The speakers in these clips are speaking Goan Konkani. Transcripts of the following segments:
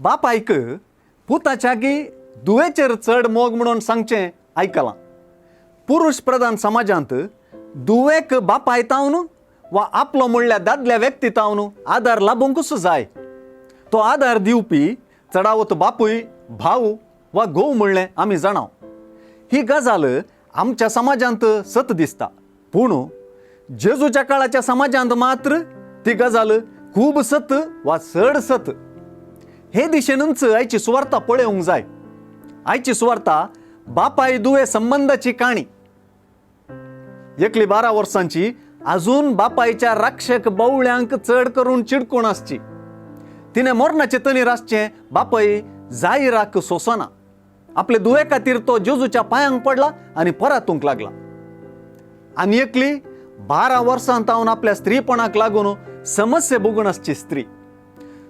बापायक पुताच्या गी धुवेचेर चड मोग म्हणून सांगचें आयकलां. पुरुश प्रधान समाजांत धुवेक बापाय तावन वा आपलो म्हणल्यार दादल्या व्यक्ती तावन आदार लाबूंकूच जाय. तो आदार दिवपी चडावत बापूय, भाव वा घोव म्हणलें आमी जाणाव. ही गजाल आमच्या समाजांत सत दिसता, पूण जेजूच्या काळाच्या समाजांत मात्र ती गजाल खूब सत वा चड सत. हे दिशेनूच आयची सुवार्ता पळोवंक जाय. आयची सुवार्ता बापाय दुवे संबंदाची काणी. एकली 12 वर्सांची अजून बापायच्या राक्षक बवळ्यांक चड करून चिडकून आसची. तिणें मरणाचे तणीर आसचें बापाय जायराक सोंसना. आपले दुवे खातीर तो जेजूच्या पांयांक पडला आनी परातूंक लागला. आनी एकली 12 वर्सां तावन आपल्या स्त्रीपणाक लागून समस्या भोगून आसची स्त्री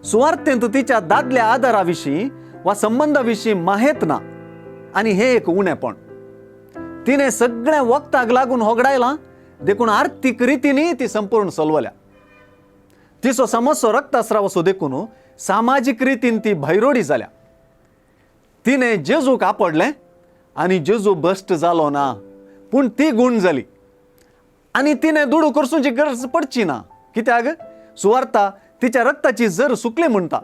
सुवार्थेंत तिच्या दादल्या आदारा विशीं वा संबंदा विशीं माहेत ना आनी हें एक उणेपण. तिणें सगळें वखदाक लागून होगडायलां देखून आर्थीक रितीनय ती संपूर्ण सलवल्या. तिचो समस्सो रक्तस्राव असो देखून सामाजीक रितीन ती भैरोडी जाल्या. तिणें जेजूक आपडलें आनी जेजू भश्ट जालो ना, पूण ती गूण जाली आनी तिणें दुडू करसूची गरज पडची ना. कित्याक सुवार्ता तिच्या रक्ताची जर सुकली म्हणटा.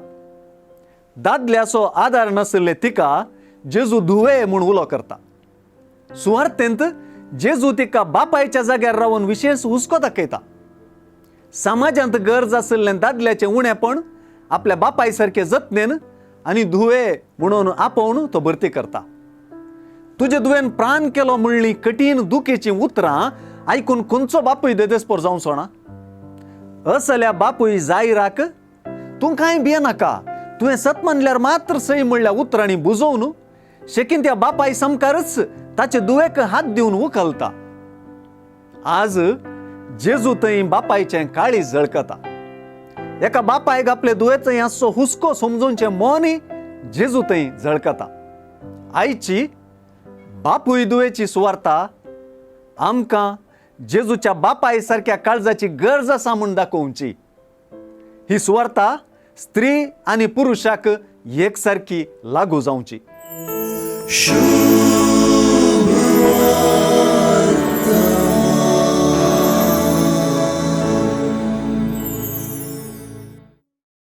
दादल्याचो आदार नाशिल्ले तिका जेजू धुवे म्हूण उलो करता. सुवार्थेंत जेजू तिका बापायच्या जाग्यार रावन विशेश हुस्को दाखयता. समाजांत गरज आशिल्लें दादल्याचें उणेपण आपल्या बापाय सारके जतनेन आनी धुवे म्हणून आपोवन तो भरती करता. तुजे धुवेन प्राण केलो म्हणली कठीण दुखेचीं उतरां आयकून खंयचो बापूय देदेस्पोर जावचो ना? असल्या बापूय जायराक तूं कांय भियेनाका, तुवें सत मानल्यार मात्र सय म्हणल्या उतरांनी बुजोवन शेकीन त्या बापाय सामकारच ताचे दुवेक हात दिवन उखलता. आज जेजू थंय बापायचें काळीज झळकता. एका बापायक आपले दुवेचो आसचो हुस्को समजूनचें मनय जेजू थंय झळकता. आयची बापूय दुवेची सुवार्ता आमकां जेजूच्या बापाय सारक्या काळजाची गरज आसा म्हूण दाखोवची. ही सुवार्ता स्त्री आनी पुरुशाक एकसारकी लागू जावची. शुभ.